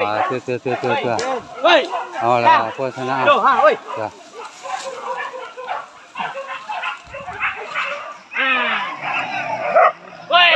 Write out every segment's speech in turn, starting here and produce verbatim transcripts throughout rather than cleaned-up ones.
Ah, tu, tu, tu, tu, tu. Woi. Oh, lah, apa sana? Yo, ha, woi. Dah. Woi.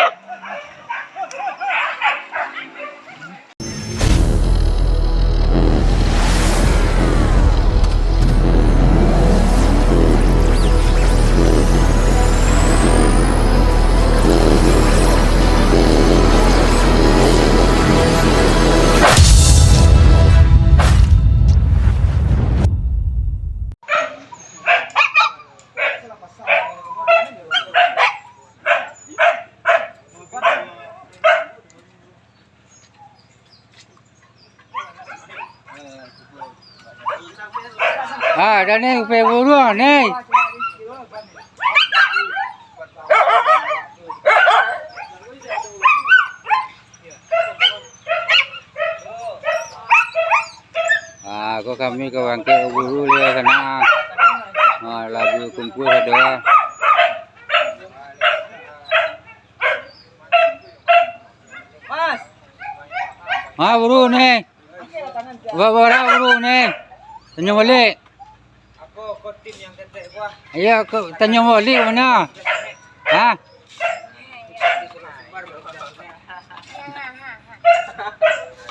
Ah, dah ni, upai buruang ni. Ah, ko kami ka bangkek buru liya sana. Ah, labiah kumpul sado. Mas. Ah, buru ni. Ba-, bara buru ni? Tanyo balik. Iyo, ko tanyo balik mano? Ha?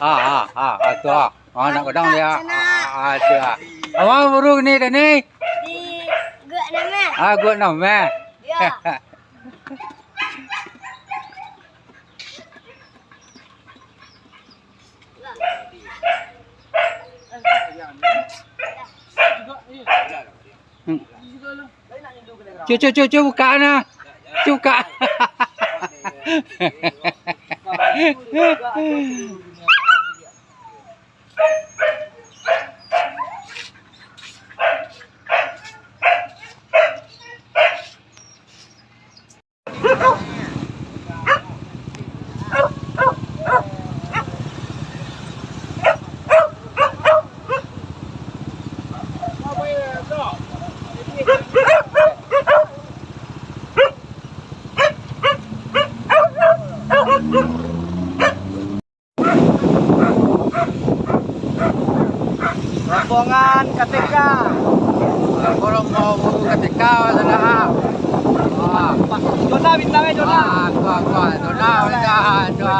Ah, ah, ah, ah, tu ah. Ah, nak gadang dia. Ah, ah, tu ah. Apo buru ni tadi? Di Guak Namah. Ah, Guak Namah. Yo. Hmm. Cu, cu, cu, cu, buka nah. Cu, buka. Rombongan K T K. Rombongan K T K, saudara. Wah. Jona bintangnya, Jona. Ah, kuat, kuat. Jona, Jona, Jona.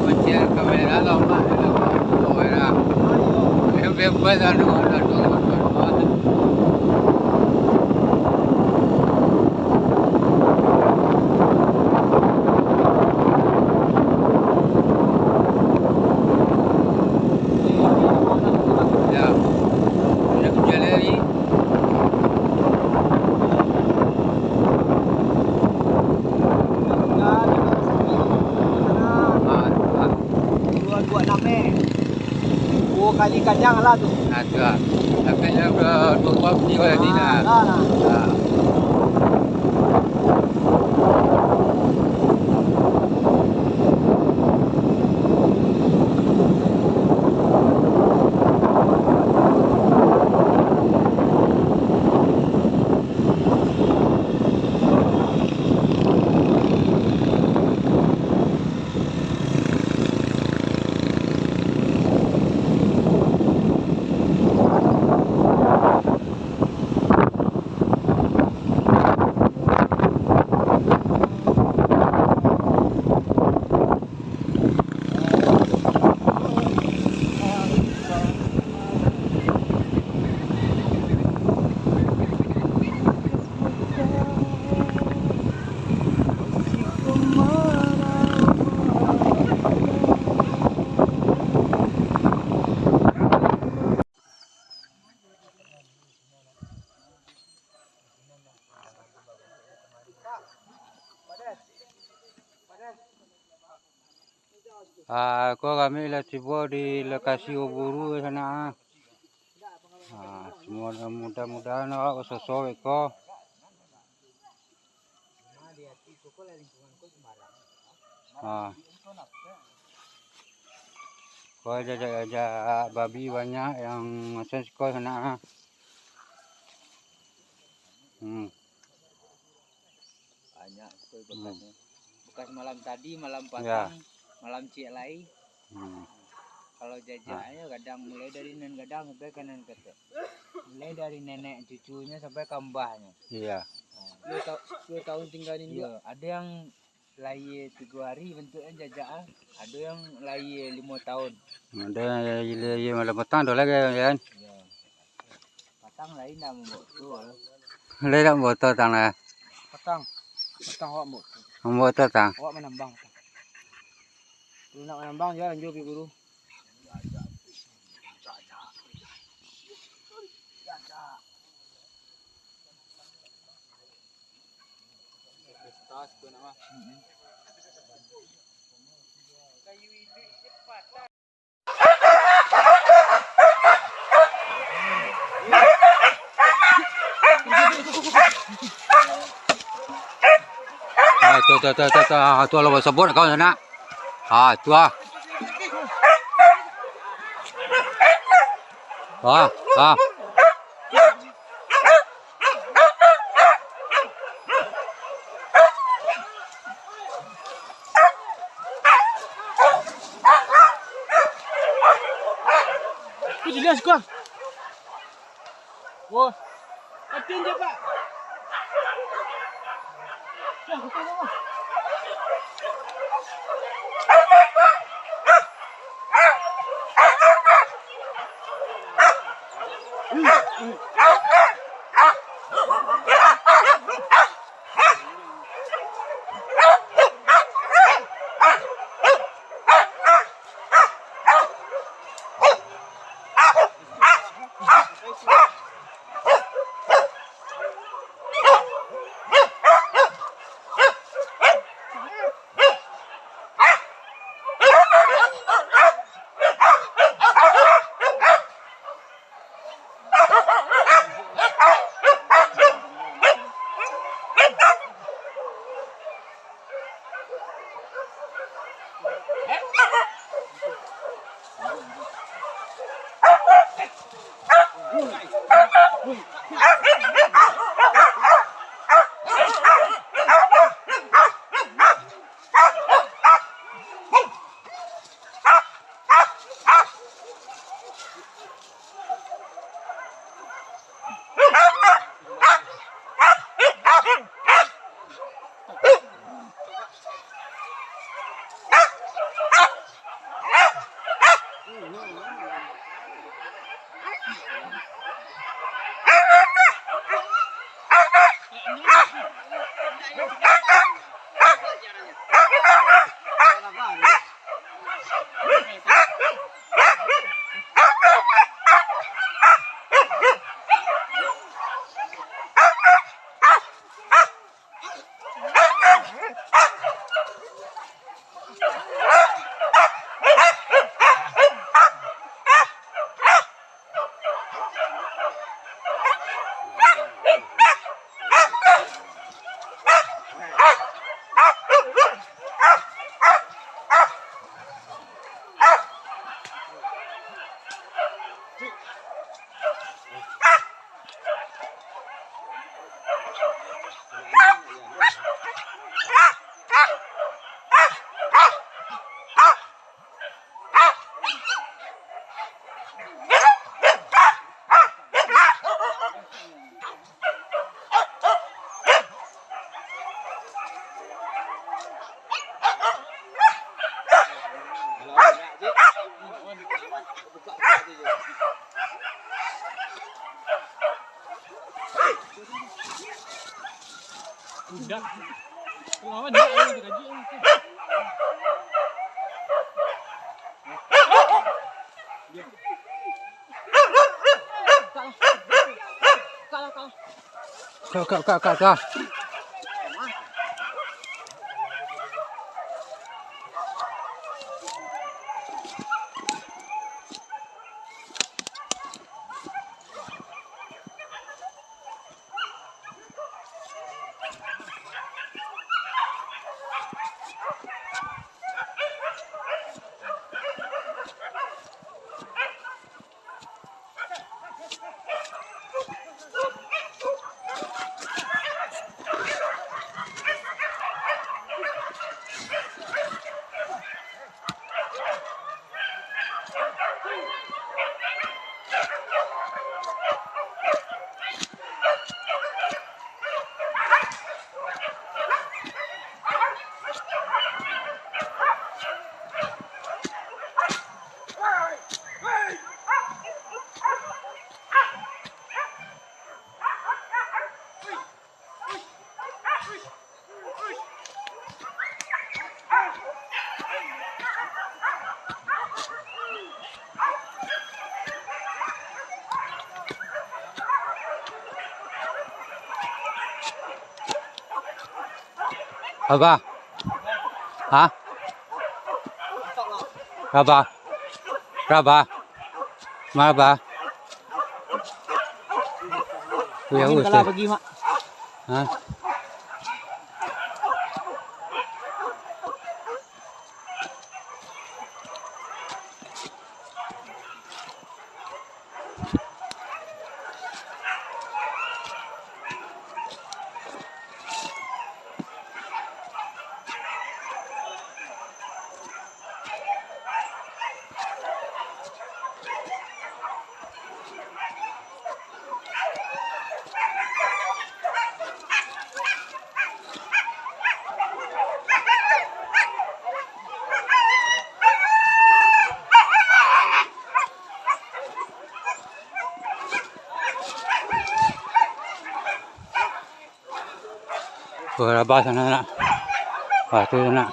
Mancing kamera lama, lama, lama. Duo kali kanyang lah tu. Nah, tu lah. Tapi dia udah dua buah beli orang ni lah. Ah, lah. Ah. Ah, ko kami lah tibo di lokasi uburu sanak, ah. Ah, semua mudah-mudahan awak basoso beko. Ah. Ko jajak-jajak babi banyak yang macam siko sanak, ah. Hmm. Banyak tu bekasnyo. Bekas malam tadi, malam patang, malam ciek lai. Hmm. Kalau jajaknyo gadang, mulai dari nan gadang sampai ka nan ketek. Mulai dari nenek cucunyo sampai ka ambahnyo. Iyo. Nah, duo ta-, duo tahun tingga di Indo. Iyo, ado yang lahia tigo hari bantuaknyo jajak ah. Ado yang lahia limo tahun. Ado yang lahia malam patang, ado lagi kan? Iyo. Patang lain dah mambaok tu. Lain dah mambaok tu, tang lah. Patang. Patang awak mambaok tu. Mambaok tu, tang. Awak manambang patang. Kalau nak manambang, jo lanjut pi guru. Ah, tu, tu, tu, tu, tu, ah, tu lah basabut kawan sanak. Ah, tu ah. Ah, ah. Kau jelas kau. Wah. Atin je, Pak. Dah, betul, Pak. Udah. Lawan dia, dia gaji. Kalah, kalah. Ka, ka, ka, ka, ka. Apa? Hah? Apa? Apa? Apa? Ya, Angin usah. Kalah pagi, Mak. Hah? Oh, rabah sanak, nak. Wah, tu nak.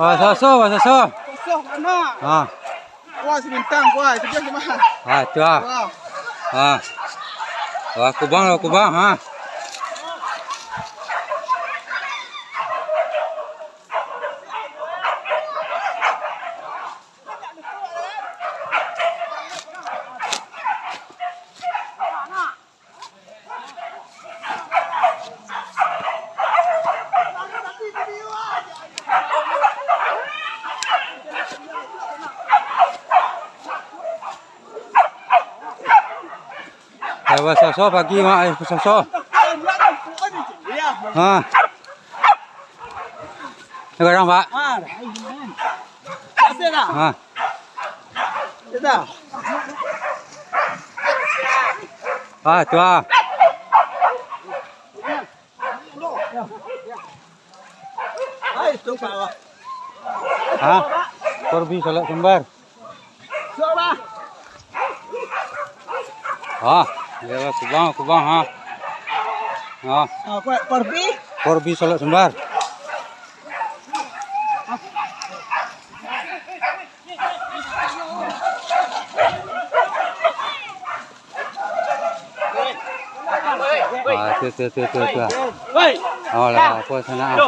Basoso, basoso. Basoso, mana? Ha. Kuah si Bintang, kuah, si Bintang cuma. Ha, tu ah. Kuah. Ha. Wah, kubang lah, kubang, ha. Air basoso pagi, Mak, air basoso. Ha. Sekarang, Pak. Ha. Ha, tu ah. Ha? Korbi salak sumbar. Ha, ya, kubang, kubang, ha. Ha. Korbi? Korbi salak sumbar. Ah, tu, tu, tu, tu, tu. Oh lah, apa sana? Tu.